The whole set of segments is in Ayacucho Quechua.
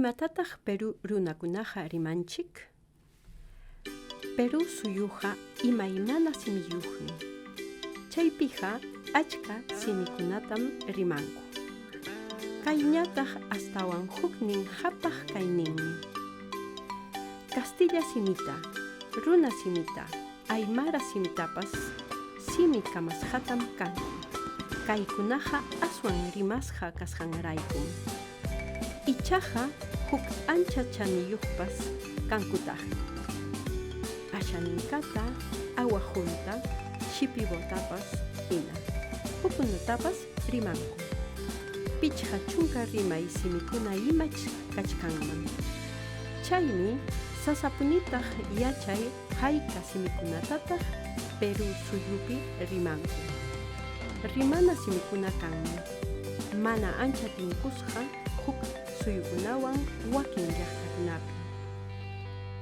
Imatataq Perú runakunaqa rimanchik? Perú suyuqa imaymana simiyuqmi. Chaypiqa achka simikunatam rimanku. Kayñataq astawan huknin qhapaq kayninmi. Kastilla simita, runa simita, aymara simitapas simi kamasqatam kanku. Kaykunaqa aswan rimasqa kasqanraykum. Ichaqa huk ancha chaniyuqpas kankutaqmi. Ashaninkata, awajunta, shipibotapas hina. Hukkunatapas rimanku. 50 rimay simikuna imach kachkanman. Chaymi sasapunitaq yachay hayka simikunatataq Perú suyupi rimanku. Rimana simikuna kanmi, mana ancha tinkusqa huk suyukunawan wakin llaqtakunapi.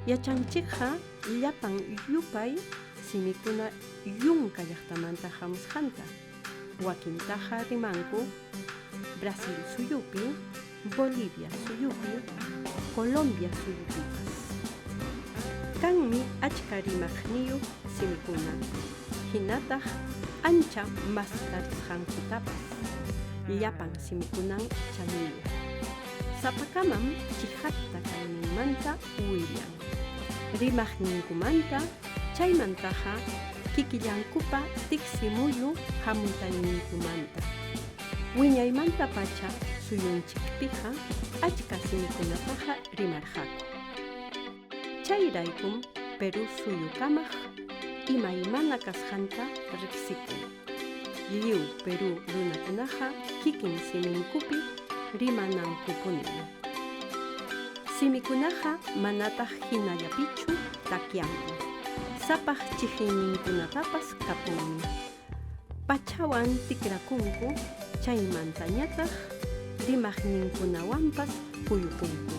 Yachanchikqa llapan yupay simikuna yunka llaqtamanta hamusqanta, wakintaqa rimanku Brasil suyupi, Bolivia suyupi, Colombia suyupipas. Kanmi achka rimaqniyuq simikuna, hinataq ancha mastarisqankutapas, llapan simikunan chaniyuq. Sapakamam chiqapta kayninmanta willan. Rimaqninkumanta chaymantaqa kikillankupa tiqsimuyu hamutayninkumanta. Wiñaymantapacha suyunchikpiqa achka simikunataqa rimarqaku. Chayraykum Perú suyukamaq imaymana kasqanta riqsikun. Lliw Perú runakunaqa kikin siminkupi rimanankupunim. Simikunaqa manataq hinallapichu takyanku, sapaq chiqiyninkunatapas kapunmi. Pachawan tikrakunku, chaymantañataq rimaqninkunawanpas kuyukunku.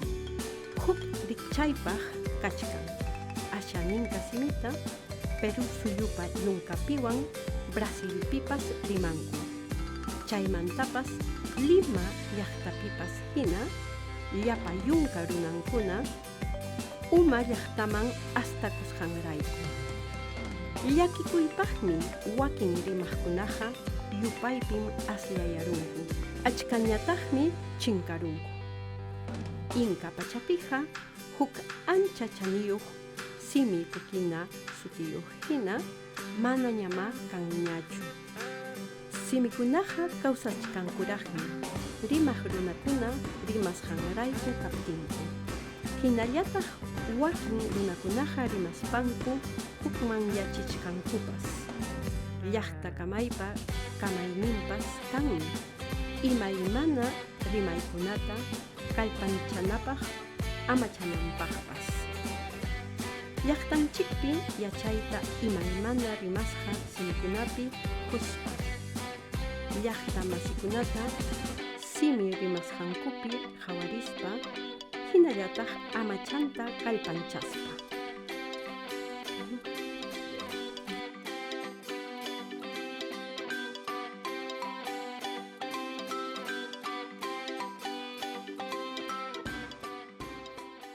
Huk rikchaypaq kachkan, ashaninka simita Perú suyupa yunkapiwan Brasilpipas rimanku. Chaymantapas Lima llaqtapipas hina llapa yunka runankuna uma llaqtaman astakusqanrayku. Llakikuypaqmi wakin rimaqkunaqa yupaypim asllayarunku, achkañataqmi chinkarunku. Inka pachapiqa huk ancha chaniyuq simi kukina sutiyuq hina manañamá kanñachu. Simikunaqa kawsachkankuraqmi rimaq runakuna rimasqanrayku kaptinku. Hinallataq wakin runakunaqa rimaspanku hukmanyachichkankupas. Llaqta kamaypa kamayninpas kanmi imaymana rimaykunata kallpanchanapaq amachananpaqpas. Llaqtanchikpi yachayta imaymana rimasqa simikunapi quspa, llaqta masikunata simi rimasqankupi qhawarispa hinallataq amachanta kallpanchaspa.